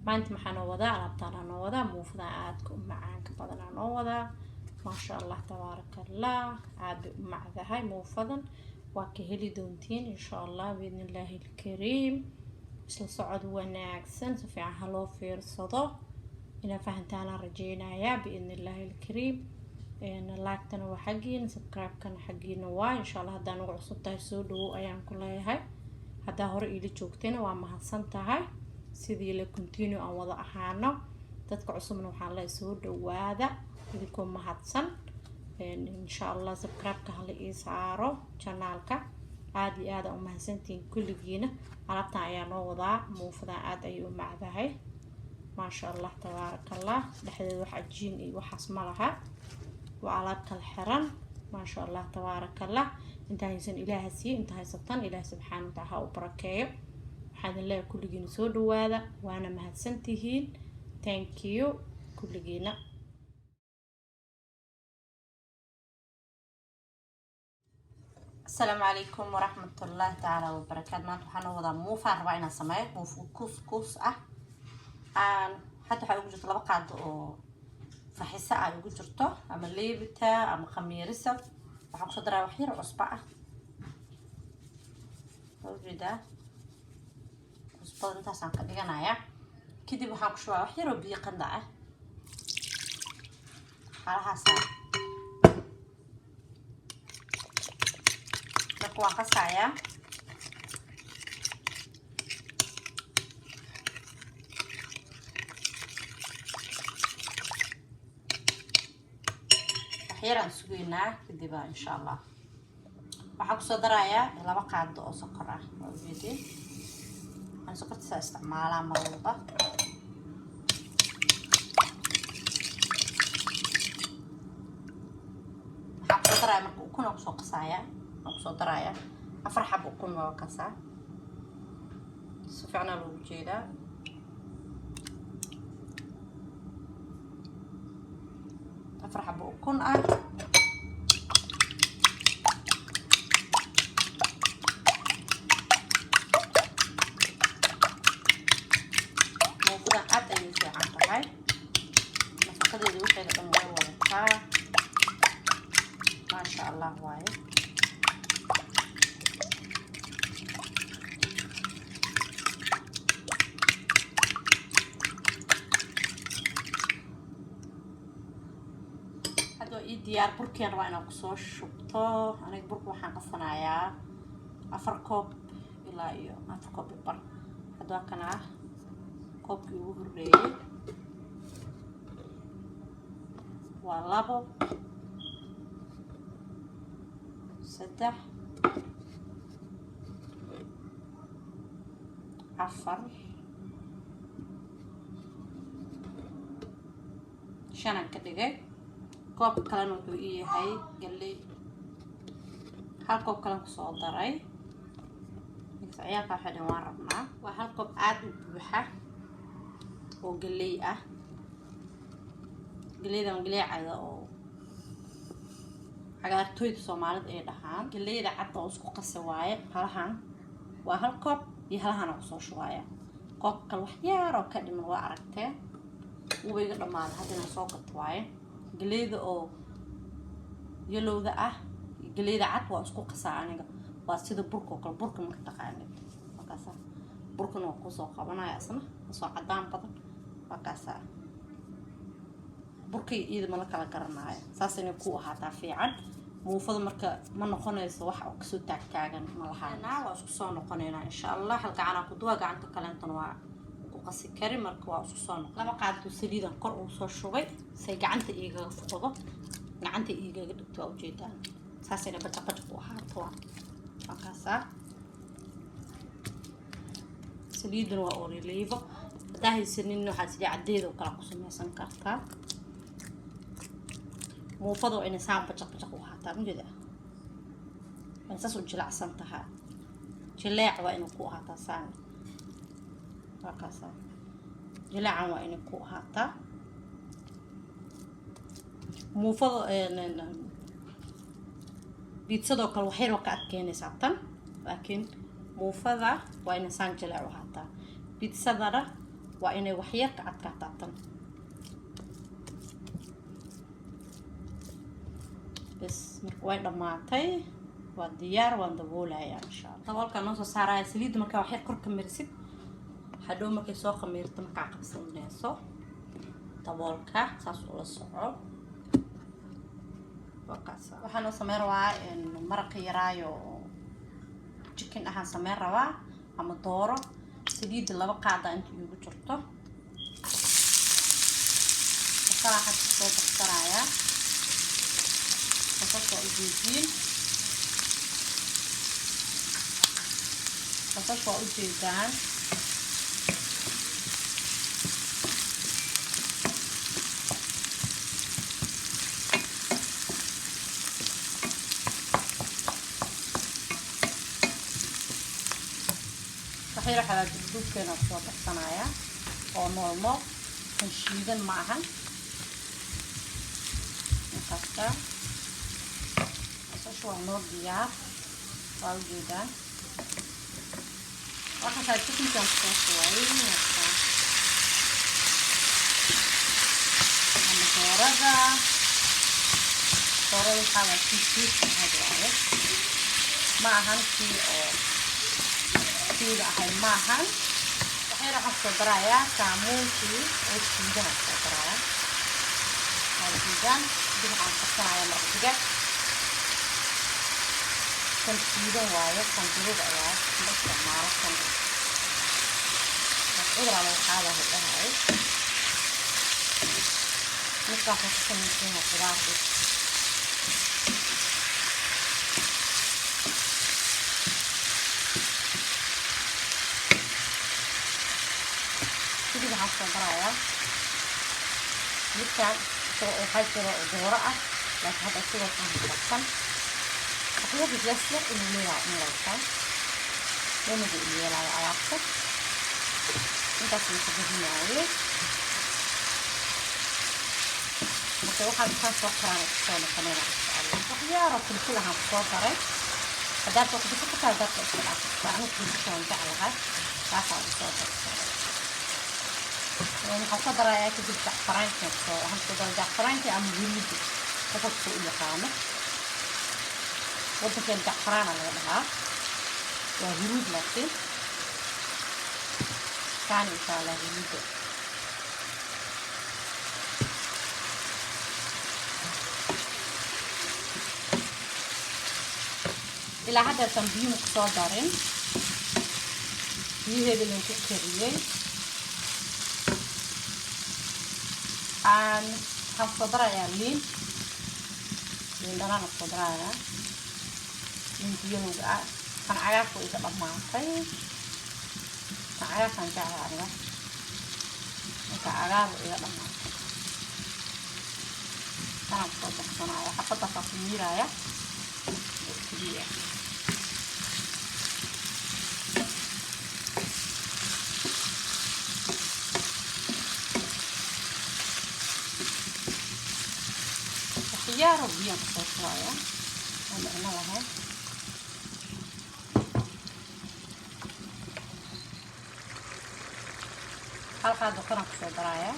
Maanta maxaa noo wadaa? Alaabtaanaa noo wadaa, muufadan aadka u macaanka badanaa noo wadaa. Maasha Allah, tabaaraka Allah, aad bay u macdahay muufadan. Waa ka heli doontiin, insha Allah, biidni Illaahi alkariim. Isla socod wanaagsan, si fiican ha loo fiirsado, inaa fahantaanaan rajeynayaa, biidni Illaahi alkariim. Like-tana waa xaggiina, subscribe-kana xaggiina waa, insha Allah. Haddaa nagu cusub tahay, soo dhawow ayaan ku leeyahay. Haddaa hore iila joogtayna, waa mahadsan tahay. Sidii la continue aan wada ahaano. Dadka cusubna waxaan leeyahay, soo dhawaada idinkoo mahadsan, insha Allah. Subscribe-ka hala ii saaro channel-ka. Aada iyo aada u mahadsantihiin kulligiina. Alaabtan ayaa noo wadaa, muufadan aada ayay u macdahay, maasha Allah, tabaaraka Allah. Dhexdeeda wax cajiin iyo waxaas ma laha, waa alaab kala xiran, maasha Allah, tabaaraka Allah. Inta haysan Ilaaha siiyo, inta haysatan Ilaah subxaana wataala ha u barakeeyo. Waxaa idin leeyahay kulligiina soo dhawaada, waana mahadsantihiin. Thank you kulligiina. Asalaamu calaykum waraxmatullaahi tacaala wabarakaatu. Maanta waxaan noo wadaa muufaan rabaa inaan sameeyo, muuf kuus kuus ah. Aan hadda waxaa ugu jirto 2 qaado oo faxisa ah ugu jirto, ama leebita ama khamiirisa. Waxaan kusoo daraa wax yar cusbo ah. Waa ujeedaa, cusbada intaasaan ka dhiganayaa. Kadib waxaan ku shubaa wax yar oo biyo qanda ah, xalahaasa. Marka waan qasayaa. Wax yaraan sugeynaa, kadiba, insha Allah, waxaan kusoo darayaa 2 qaado oo sokor ah. Waa ujeedeen, waxaan sokortasaa isticmaalaa mar walba. Waxaan kusoo darayaa marka ukun aan kusoo qasayaa, waan kusoo darayaa 4 xabo ukun. Waa kasaa, si fiicnaa loogu jeedaa. 4 xabo ukun ah. Muufadan aad ayay u fiican tahay, nafaqadeeda waxeeda dhan way wadataa, maasha Allah waaye. Hadda waa ii diyaar. Burkeen rabaa inaan kusoo shubto. Aniga burka waxaan qasanayaa 4 koob ilaa iyo 4 koob iyo bar. Hadda waa kanaa koobkii ugu horreeyey, waa 2, 3, 4, 5aan ka dhigay. Koobka kalena wuxuu ii yahay galley, hal koob kalen kusoo daray. Ciyaalka waxay dhan waan rabnaa. Waa hal koob aada u buuxa oo galley ah. Galleydan waa galley cada oo cagaartooyda Soomaalida ay dhahaan, galleyda cad oo isku qasa waaye. Halahan waa hal koob iyo halahana kusoo shubaya. Koobka kale wax yar oo ka dhiman, waa aragtee, wuuba iga dhamaaday, haddana soo gato waaye. Galleyda oo yellow-da ah, galleyda cad waa isku qasaa aniga. Waa sida burka oo kale, burka marka taqaanid, waa kaasa. Burkana waa kusoo qabanaya isna, kasoo cadaan badan, waa kaasaa. Burkay iyada ma la kala garanaayo, saas inay ku ahaataa fiican. Muufada marka ma noqonayso wax oo kasoo taagtaagan ma lahaa. Waa isku soo noqonaynaa, insha Allah. Hal gacanaa ku duwa, gacanta kaleentana waa ku qasi kari. Marka waa isku soo noqon. 2 qaado saliidan kor ugu soo shubay say gacanta igaga fuqdo, gacanta igaga dhigto. Waa ujeedaan, saasayna bajaq bajaq u ahaato. Waa kaasaa. Saliiduna waa olive. Haddaa haysanin, waxaad saliid caddeed oo kale ku samaysan kartaa. Muufada waa inay saan bajaq bajaq u ahaataa, majeeda? Waa saas u jilacsan tahay, jileec waa inay ku ahaataa saan. Waa kaasaa, jileecan waa inay ku ahaataa muufada. Biitsadoo kale waxyar waa ka adkeynaysaa tan, laakiin muufada waa inay saan jileec u ahaataa. Biitsadana Waa inay waxyar ka adkaataa tan. Bes, marka way dhammaatay, waa diyaar, waan daboolayaa insha Allah. Daboolkaa noo soo saaraya. Saliidda markaa waxyar kor ka marisid, hadhow markay soo khamiirto, markaa qabsanayso daboolka saas ula soco. Waxaa noo sameyn rabaa maraqi yaraayo oo chicken ahaan sameyn rabaa ama dooro. Saliidda 2 qaada inta iigu jirto, basalaa hadda soo barsanayaa. Basasha waa ujeediin, basasha waa ujeedaan. Waxyar xawaaji duubkeena soo baxsanaya oo nool nool, kan shiidan ma ahan. Inkasta basasha waa noo diyaar, waa ujeedaan. Waxaasaa chickenkan kusoo shubay marka ama doorada. Doorada waxaa waa kii shiidka ahayd waaye, ma ahan kii oo shiida ahay ma ahan. Waxyar waxaan kusoo darayaa kaamuunkii oo shiidan aan kusoo darayaa, waa ujeedaan. Kadib waxaan qarsanayaa maraq digaag, kan shiidan waaye, kan duruga waaye, ma isticmaalo kan, cuduraa lagu qaadaa dhahay. Midkaan wuxuu ka samaysan yahay qudaar dhig. Kadib waxaan kusoo darayaa midkaan isagoo waxaa jiro dooro ah, laakiin hadda isagoo kan karsan waxyaga bislaas yar inuu leeyahay umalaysaa, dhanagu u yeelaayo alaabta. Intaas uu ku bixinaaye. Marka waxaan kaan soo karaan kusoo noqonayna insha Allah. Waxyaaro filfil ahaan kusoo daray, haddaad ku darsan kartaa, haddaad iska dhaafi kartaa. Anigu filfilka waan jeclahay, taasaa ugu soo darsaday. Waxaan kusoo darayaa kadib jacfaraanka soo, waxaan kusoo daray jacfaraanka ama huruudi, qof walba u yaqaano. Waddankeen jacfaraana laga dhahaa, waa huruud, laakiin kaani insha Allah huruudda. Ilaa haddeertan biyuhu kusoo darin, biyaheeda lan ku kariyey. Aan waxaan kusoo darayaa liin, liin dhanaan kusoo darayaa, liinta yalowga ah. Kan cagaarka iga dhammaatay, kan cagaarkaan jeclaa aniga, marka cagaar iga dhammaatay, kanaan kusoo darsanaya, xabadaasaa ku miiraya oo keliya. Waxyaaro biyaan kusoo shubaya oo micno lahayn. Hal qaado kanaan kusoo daraya.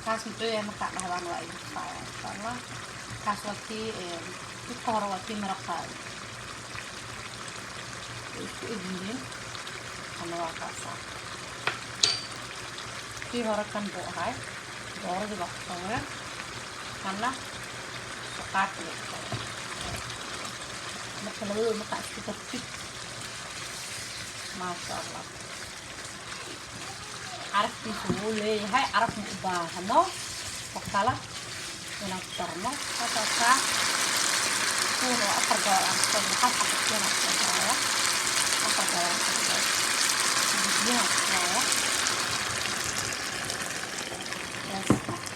Kaas muxuu yahay markaa dhahdaan, waa idin tusaaya insha Allah. Kaas waa kii midka hore, waa kii maraqa, way isku egyihiin. Kana waa kaasa, kii hore kan buu ahay, dooradii baa ku sawiran, kana suqaarka buu ku sawiran. Marka labadooda markaa isku dartid, maasha Allah, caraftiisa wuu leeyahay. Caraf ma u baahno oo kale inaan ku darno. Halkaasaa tuun oo 4 gabal aan kusoo daro, hal xabo tuun aan kusoo daraya, 4 gabal aan kusoo daro, biyahan ku shubaya,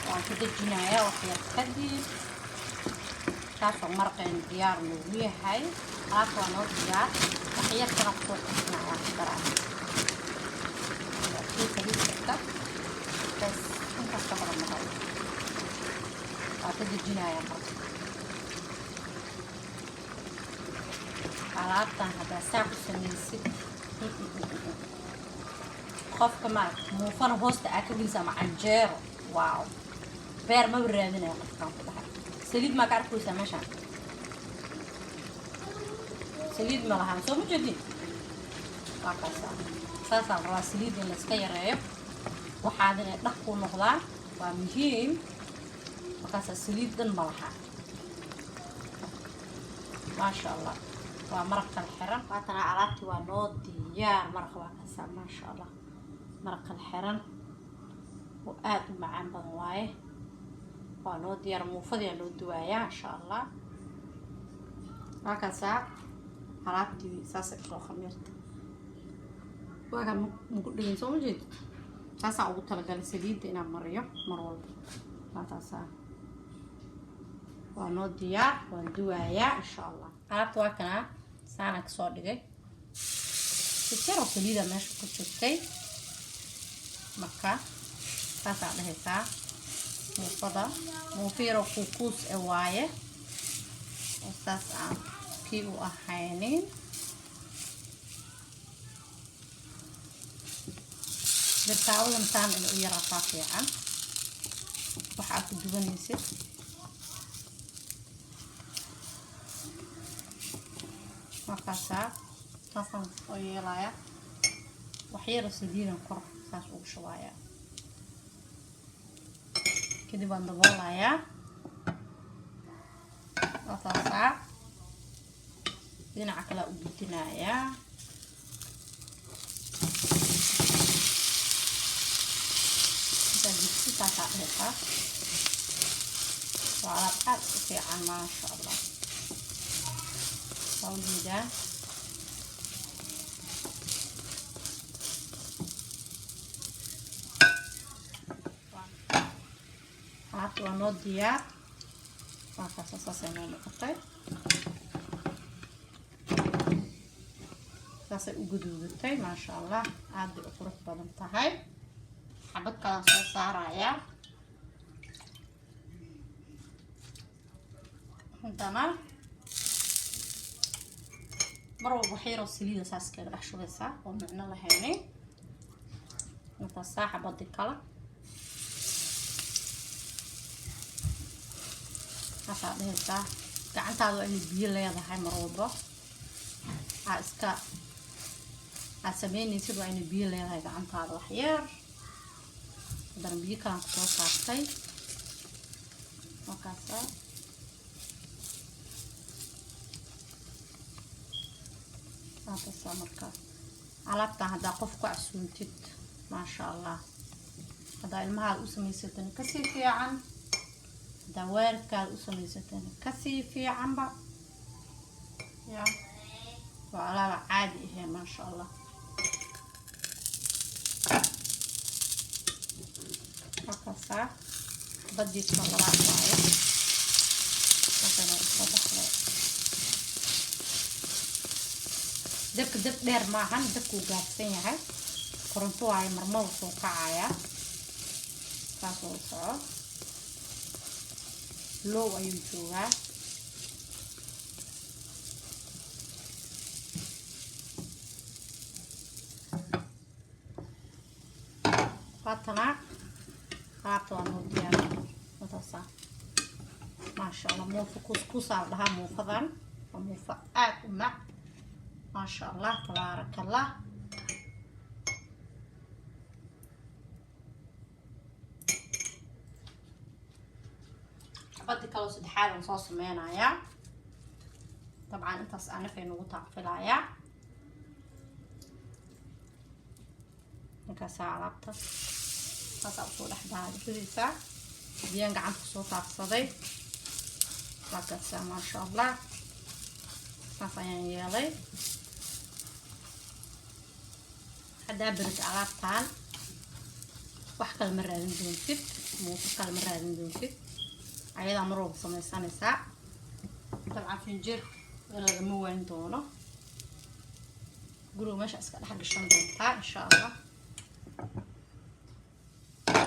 waan ku dejinayaa wax yar kadib. Kaasoo maraqeen diyaar noogu yahay, alaabta waa noo diyaar. Wax yar kana kusoo qasinayaa, ku daraya kii saliid karta bas, intaas ka badan ma rabo, waa ka dejinayaa. Marka alaabtan haddaa saa ku samaysid, Qofka maaragta muufana hoosta aa ka gelisa ama canjeero, wow, beer maba raadinayo qofkaan ku dhahay. Saliid maa ka arkaysaa meeshaan? Saliid ma lahan, soo ma jeedin? Waa kaasaa, saasaan rabaa. Saliid in layska yareeyo, waxaad inay dhaq ku noqdaan waa muhiim. Markaasaa saliid dhan ma laha, maasha Allah. Waa maraq kala xiran. Waatana alaabtii waa noo diyaar. Maraqa waa kaasaa, maasha Allah. Maraq kala xiran oo aada u macaan badan waaye. Waa noo diyaar. Muufadiyaa loo duwaayaa, insha Allah. Waa kaasaa, alaabtii saasay usoo khamiirta. Waagaa maku dhigin, soo ma jeedid? Saasaan ugu talagalay saliidda inaan mariyo mar walba. Waa taasaa, waa noo diyaar, waan duwaayaa, insha Allah. Alaabta waa kanaa, saanaan kasoo dhigay. Sijaro saliida meesha ku jirtay. Marka saasaa dhehaysaa muufada. Muufa yaroo kuukuus e waaye oo saas aan kii u ahaynin. Birtaawadan saan in u yaraataa fiican waxaa ku duwanaysid. Markaasaa saasaan soo yeelaya, waxyaro saliidan kor saas ugu shubayaa, kadib waan daboolayaa. Waa taasaa, dhinaca kalea u gudinayaa. Intaa gudsi saasaa dhehaysaa. Waa alaab aad u fiican, maasha Allah. Waa ujeedaa. Alaabta waa noo diyaar. Waa kaasa, saasay noo noqotay, saasay u guduudatay, maasha Allah. Aad bay u qurux badan tahay. Xabad kalaan soo saarayaa haddana. Mar walba wax yaroo saliida saas kaga dhex shubaysaa oo micno lahaynay. Intaasaa xabadii kale saasaa dhehaysaa. Gacantaada waa inay biyo leedahay mar walba aa iska aad sameynaysid. Waa inay biyo leedahay gacantaada wax yar. Haddana biyo kalaan kusoo saartay. Markaasaa saataasaa. Marka alaabtan haddaa qof ku casuuntid, maasha Allah. Haddaa ilmahaada u samaysatana kasii fiican, haddaa waalidkaada u samaysatana kasii fiicanba. Ya, waa alaaba caadi ahayn, maasha Allah. Markaasaa badiiska labaad waayo, saasana usoo baxday. Dabka dab dheer maahan, dabkuu gaabsan yahay. Koronto waayo, marmada soo kacaya, saas oo soco. Low ayuu joogaa. Waatanaa, alaabta waa noo diyaar. Wataasa, maasha Allah. Muufa kuuskuusaa la dhahaa muufadan. Waa muufa aad u mac, maasha Allah, tabaaraka Allah. Xabadii kaloo saddexaad aan soo sameynayaa. Dabcan intaas anafay nagu taaqfilayaa. Markaasaa alaabta saasaa usoo dhex daadridaysaa. Biyaan gacanta kusoo taabsaday. Waakaasaa, maasha Allah. Saas ayaan yeelay. Haddaa berit alaabtan wax kale ma raadin doontid, muufo kale ma raadin doontid, ayadaa mar walba samaysanaysaa. Dabcan finjir lagama wayn doono guriga, meesha iska dhex gashan doontaa, insha Allah.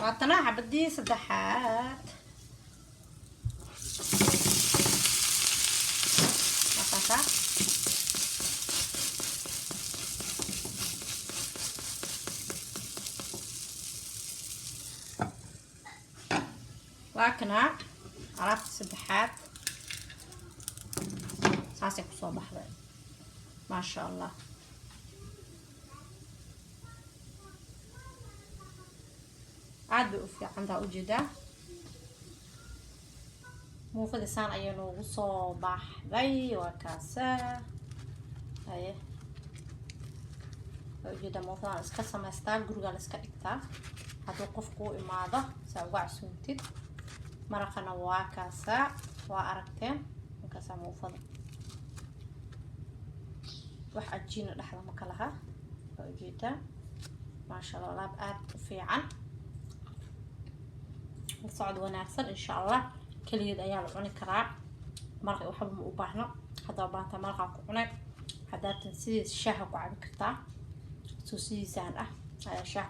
Waatana xabadii saddexaad. Waakaasaa. Waa kanaa alaabta saddexaad, saasay kusoo baxday, maasha Allah. Aada bay u fiicantaa, ujeedaa muufadii saan ayaa noogu soo baxday. Waa kaasa, haye, waa ujeedaa muufadan iska samaystaa, gurigaa la iska dhigtaa hadduu qofku u imaado saa uga casuumtid. Maraqana waa kaasaa, waa aragteen. Markaasaa muufada wax cajiina dhexda ma ka laha, waa ujeedaa, maasha Allah. Alaab aada u fiican, la socod wanaagsan insha Allah. Keligeed ayaa la cuni karaa, maraqi waxba ma u baahno. Haddaa u baahantaa maraqaa ku cunay, haddaatan sidiis shaaha ku cabi kartaa. Soo sidiisaan ah ayaa shaah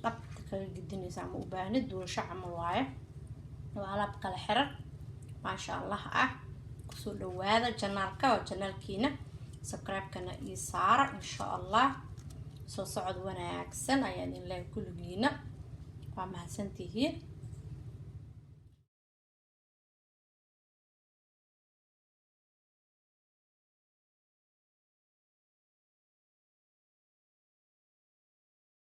dhabta kaga gedinaysaa, ma u baahnid duulasho camal waaye. Waa alaab kala xiran, maasha Allah ah. Kusoo dhawaada channelka, waa channelkiina, subscribe-kana ii saara insha Allah. Soo socod wanaagsan ayaa idin leeyahay kulligiina, waa mahadsantihiin.